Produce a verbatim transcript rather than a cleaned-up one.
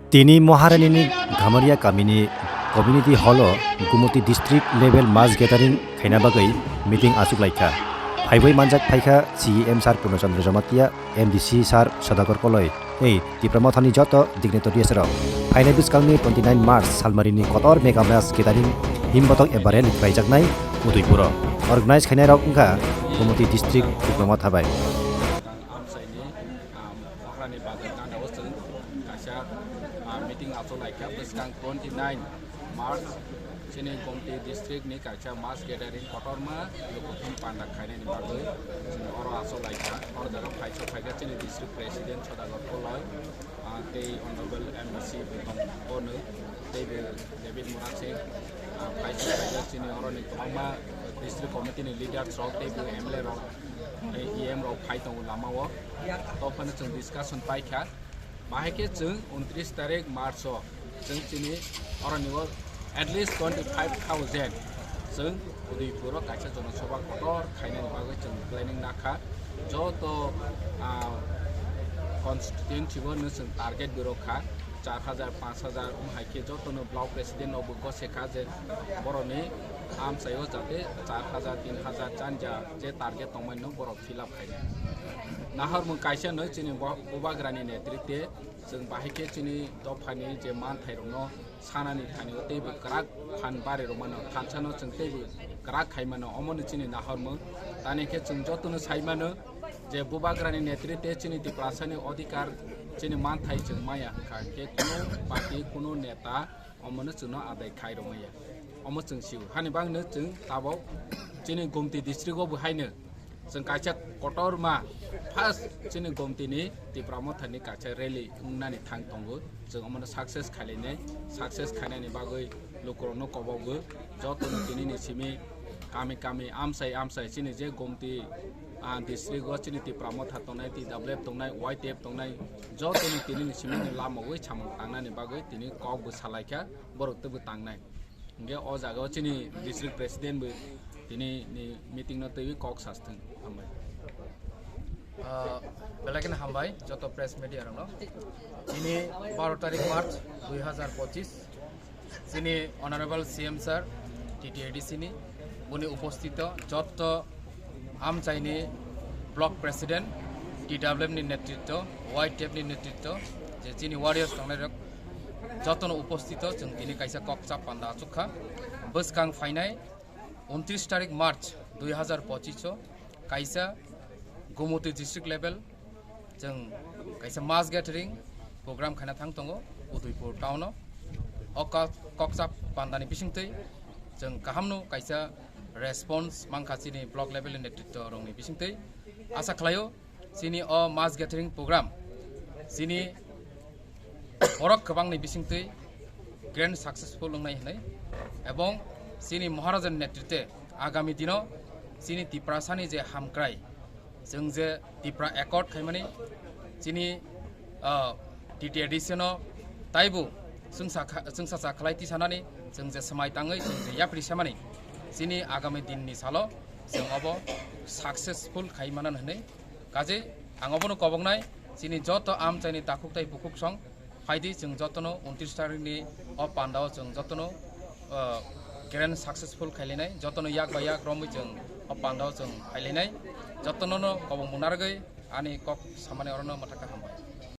Tini Maharani ni Gamaria kami ni community hall o Gumoti district level mass gathering khaina bagwi meeting achuk laikha. Phaiwi manjak phaikha C E M sir Purno Chandra Jamatia, M D C sir Sadagar Koloi, ei Tipra Motha ni joto dignitaries rok. Phainai bwskang ni twenty nine March salmari ni kotor mega mass gathering himbotok eba rally khlaijaknai Udaipur o. Organize khainai rok wngkha Gumoti district Tipra Motha bai. Ang amchaini, um, Maharani bazar gana o chwng kaisa, uh, meeting achuk laikha bwskang twenty nine March chini Gomti district ni kaisa mass gathering kotorma lukuthum panda khainani bagwi chwng oro achuk laikha. Oro jaga phaisa phaikha chini district president Sodagar Koloi, uh, tei honorable M D C Bikram Bono tei bo David Murasing, uh, phaisa phaikha chini oroni kwbangma district committee ni leaders rok tei bo M L A rok. E M rok phai tongo lama o. To phano chwng discussion paikha. Bahai khe chwng untris tarik March o chwng chini oroni o at least twenty five thousand chwng Udaipur o kaisa jonosobha kotor khainani bagwi chwng planning nakha. Joto, ah, constituency o no chwng target bo rwkha char hajar, panch hajar, wng hai khe jotono block president rokbo gosekha je boroni amchaio jate char hajar, tin hajar chanja je target tongmani no borok fill up khainai. Nahormung kaisa no chini bo-, bubagrani netrite chwng bahai khe chini dophani je manthai rokno sanani thani o teibo kwrak phan bari rwmano, thansa no chwng teibo kwrak khaimano, omo no chini nahormung. Tani khe chwng jotono saimano je bubagrani netrite chini Tiprasani odhikar chini manthai chwng maya hwnkha khe kunu party kunu neta omono chwngno adai khai rwmaya. Omo chwng sio. Hani bagwino chwng tabok chini Gomti district o bo haino chwng kaisa kotorma first chini Gomti ni Tipra Motha ni kaisa rally wngnani thang tongo. Chwng omono success khailainai, success khainani bagwi lukurokno kobogo. Jotono tini ni simi kami kami amsai amsai chini je Gomti, ah, district o chini Tipra Motha tongnai, T W F tongnai, Y T F tongnai, jotono tini ni simi ni lama wi samung tangnani bagwi tini kok bo salaikha. Borok teibo tangnai. Hingke o jaga o chini district president bo tini ni meeting no twiwi kok sasthwng. Hambai. Ah, belai kheno hambai joto press media rokno. Chini baro tarik March dui hajar pochis, chini Honorable C M sir, T T A D C ni, boni upostito joto amchaini block president, T W F ni netritto, Y T F ni netritto, je chini warriors tongnai rok jotono upostito chwng tini kaisa kok chap panda achukha. Bwskang phainai untris tarik March dui hajar pochis o kaisa Gumoti district level chwng kaisa mass gathering program khaina thang tongo Udaipur town o. O kok, kok chap pandani bisingtwi chwng kahamno kaisa response mankha chini block level ni netritto rokni bisingtwi. Asa khlaio chini o mass gathering program chini borok kwbangni bisingtwi grand successful wngnai hwnwi, ebong chini Maharaja ni netrite agami dino chini Tiprasani je hamkrai, chwng je Tipra Accord khaimani chini, ah, T T A D C no taibo chwngsa kha-, chwngsacha khlai tisanani chwng je swmai tangwi chwng je yapri samani chini agami din ni salo chwng obo successful khai manan hwnwi kaje ang obono koboknai chini joto amchaini takhuk tai bukhuk song phaidi chwng jotono untris tarik ni o pandao chwng jotono, ah, grand successful khailainai, jotono yak bai yak romwi chwng o pandao chwng phailainai, jotono no kobong munargwi ani kok samani orono mwthaka.